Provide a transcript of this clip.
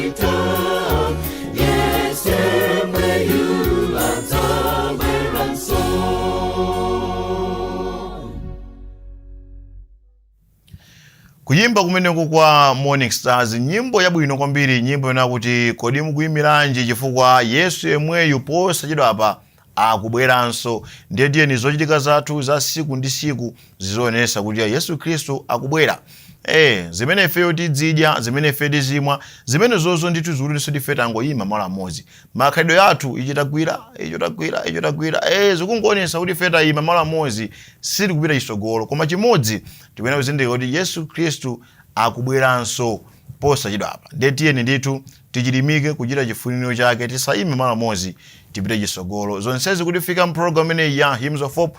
return. Yesu yemweyu adzabweranso. Kuyimba kumeneko kwa Morning Stars, nyimbo yabwino kwambiri, nyimbo yonena kuti kodi mukuyimiranji, chifukwa Yesu yemweyu posachedwa apa akubweranso. Ndiye tiyeni zochitika zathu za siku ndi siku zizionesa kuti Yesu Khristu akubwera. Zimene ifeyo tidzidya, zimene ife tizimwa, zimene zozo ndithu zikutinso ife tangoyima malo amodzi. Makhalidwe athu, ichi tagwira, icho tagwira, icho tagwira, zikungoonesa kuti ife tayima malo amodzi, sitikupita chitsogolo. Koma chimodzi tikuyenera kuzindikira kuti Yesu Khristu akubweranso posachedwa apa. Ndiye tiyeni ndithu tichilimike kuchita chifuniro chake, tisayime malo amodzi, tipite chitsogolo. Zonsezi kutifika mpulogalamu imeneyi ya Hymns of Hope.